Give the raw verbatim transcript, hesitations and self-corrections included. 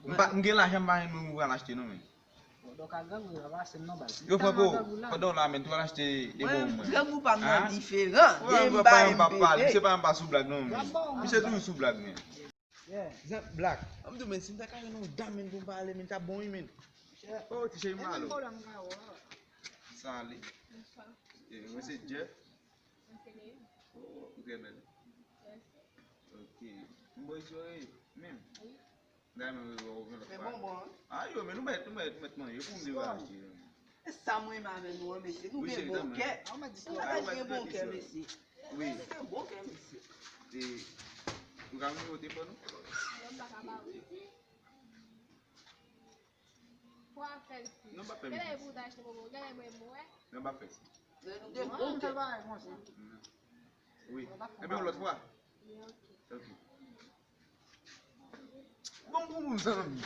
M pa- m gen lajan, m pa jwenn moun pou al achte non, men. Yo, Franco, pandan w la, men, tou al achte de bon mwen. Grangou pa m nan diferan. Ou pa m pa pale, misye pa m pa sou blag non, men. Misye toujou sou blag, men. Zan Black. An m di w, men, si m ta ka jwenn yon dam, men, pou m pale, men, ta bon, wi, men. Oh, ti cheri, m alo. Sali. Mwen se Jeff. Oh, ou trè bèl. Ok. M bò isi, wi, menm. Gade men, wi, wi, wi, lòt fwa. Ah, yo, men nou mèt, nou mèt, nou mèt manje pou m di w achte. E sa mwen renmen avè nou an, mesye. Nou gen bon kè. Nou gen bon kè, mesye. Wi. Nou gen bon kè, mesye. E, ou ka nimewo telefòn ou? Fò a fè l fi. Non, pa fè l fi. Gade pou w ta achte bonbon, gade mwen, mwen. Non, pa fè l fi. Lè nou gen bon kè. Wi. Ebyen, yon lòt fwa. Ok. Bon, bon, bon, zanmi.